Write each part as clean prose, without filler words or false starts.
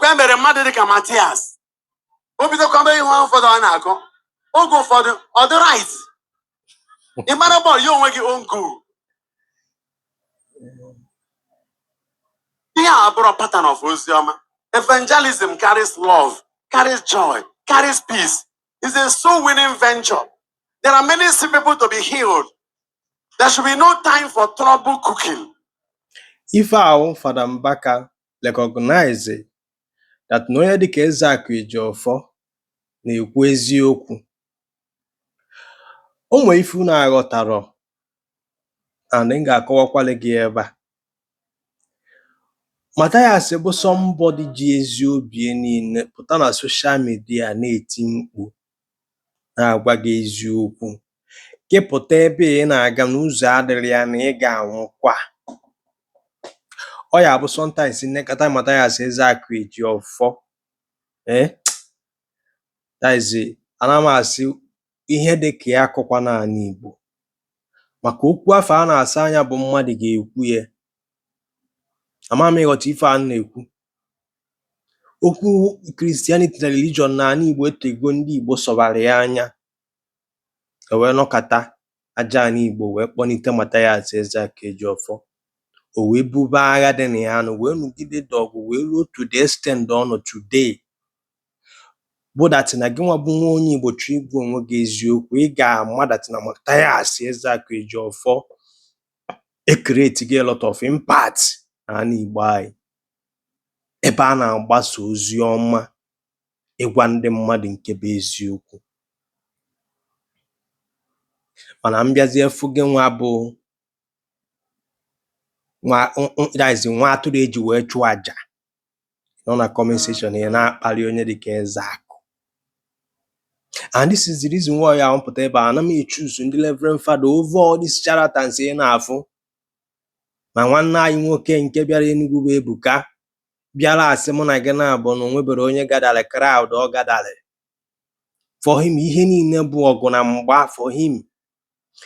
Ọkwa e mere mmadụ dịka Matias. O bidokwa ihe ụfọdụ ọ na-akọ. Oge ụfọdụ ọ dị right. Ị mara bọọlụ ya onwe gị own goal. Ihe a abụrụ pattern of oziọma. Evangelism carries love, carries joy, carries peace. It's a soul winning venture. There are many sick people to be healed. There should be no time for trouble cooking. Ife ahụ Fada Mbaka recognize that na onye dịka Ezeaku Ejiofor na-ekwu eziokwu. O nwee ife unu aghọtarọ and m ga-akọwakwalị gị ebe a. Mathias bụ somebody ji ezi obi ya niile pụta na social media na-eti mkpu na-agwa gị eziokwu. Gị pụta ebe ị na-aga n'ụzọ adịrị ya na ị ga-anwụkwa. Ọ ya bụ sometimes nnekọta Mathias Ezeaku Ejiofor, that is, ana m asị ihe dị ka ya akọkwa n'ala Igbo maka okwu afọ a na-asa anya bụ mmadụ ga-ekwu ya. Ama m ịghọta ife a m na-ekwu. Okwu Christianity na religion n'ala Igbo etego ndị Igbo sọbara ya anya, e wee nọkata aja ala Igbo wee kpọlite Mathias Ezeaku Ejiofor, o wee bube agha dị na ya nụ wee nụgide dị ọgụ wee ruo to the extent ọ nọ today, bụ that na gị nwa bụ nwa onye Igbo chọọ igwa onwe gị eziokwu, ị ga-ama that na Mathias Ezeaku Ejiofor e create go a lot of impact n'ala Igbo anyị ebe a na-agbasa ozi ọma, ịgwa ndị mmadụ nke bụ eziokwu. Mana m bịazie fụ gị nwa bụ nwa, that is, nwa atụrụ eji wee chụọ àjà nọ na comment section ị na-akparị onye dịka Ezeaku. And this is the reason why ya pụta ebe a, ana m choose ndị Reverend Father over all these charlatans ị na-afụ. Ma nwanne anyị nwoke nke bịara Enugu bụ Ebuka bịara asị mụ na gị na-abụ na onwebere onye gadara crowd ọ gadara for him. Ihe niile bụ ọgụ na mgba for him.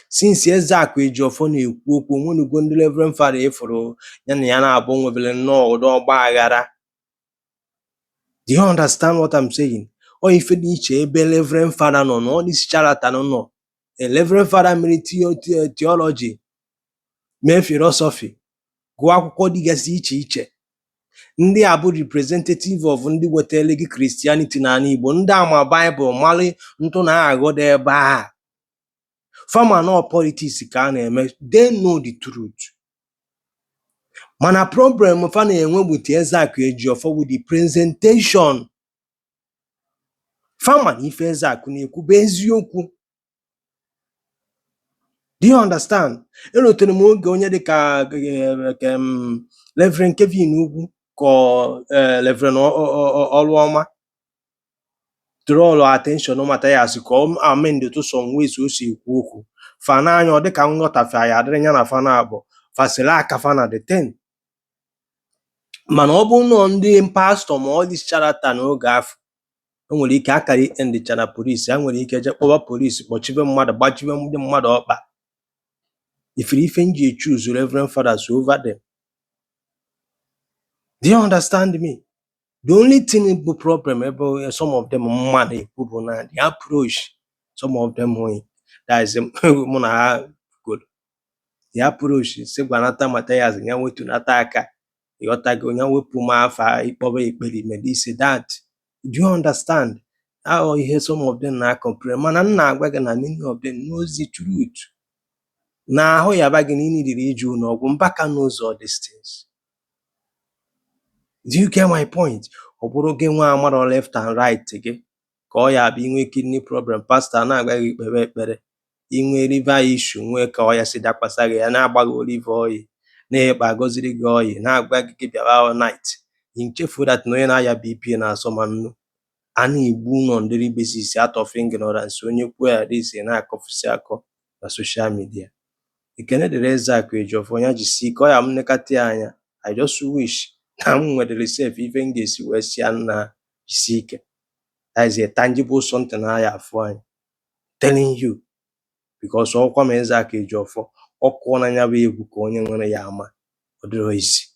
Since Ezeaku Ejiofor na-ekwu okwu, onwenugo ndị Reverend Father ịfụrụ ya na ya na-abụ nwebere nnọọ ụdị ọgba aghara? Do you understand what I'm saying? Ọ ife dị iche ebe Reverend Father nọ na all this charlatan nọ. A Reverend Father mere theology, mee philosophy, gụọ akwụkwọ dịgasị iche iche. Ndị a bụ representative of ndị wetara gị Christianity n'ala Igbo. Ndị ama Bible malị ntụ na aghọ dị ebe a fama nọ politics ka a na-eme. They know the truth, mana problem fa na-enwe with Ezeaku Ejiofor with the presentation. Fama na ife Ezeaku na-ekwu bụ eziokwu. Do you understand? Elotere m oge onye dịka Reverend Kevin Ugwu ka Reverend Ọlụọma draw attention Mathias ka ọ amend to some ways o si ekwu okwu fa n'anya. Ọ dịka nghọtafe ya adịrị ya na fa na-abụ fasịrị aka fa na the thing. Mana ọ bụrụ na ndị pastọ ma ọ dị charlatan n'oge afọ, o nwere ike akara endicha na polisi, ha nwere ike jee kpọba polisi, kpọchibe mmadụ, gbachibe ndị mmadụ ọkpa. Ifiri ife m ji choose Reverend Fathers over them. Do you understand me? The only thing bụ problem ebe some of them mma na-ekwu bụ na the approach some of them nwere, that is, mụ na ha kwuru the approach si gwanata Mathias ya wetunata aka, ịghọtago, ya wepụ m afa ịkpọba ekpere ime this, that. Do you understand? Ahụ ihe some of them na-complain, mana m na-agwa gị na many of them knows the truth na ahụ yaba gị na ị nidiri ije ụlọ ọgwụ. Mbaka knows all these things. Do you get my point? Ọ bụrụ gị nwa amarọ left and right gị ka ọ ya bụ inwe kidney problem, pastor na-agwa gị kpebe ekpere. Inwe liver issue, nwee ka ọ ya si dakwasa gị, ya na-agba gị olive oil, na-ekpe agọziri gị oil, na-agwa gị gị bịawa all night. Nchefu that na onye na-aya BP na-asọ ma nnu a na-egbu on daily basis out of ignorance. Onye kwuo ya this na-akọfusi akọ na social media. Ekene dịrị Ezeaku Ejiofor, ya jisie ike. Ọ ya m nekata ya anya, I just wish na m nwedịrị sef ife m ga-esi wee sị ya nna jisie ike. That is a tangible something a ya afụ anya, telling you, because ọkwa ma Ezeaku Ejiofor ọ kụọ na ya bụ egwu ka onye nwere ya ama ọ dịrọ easy.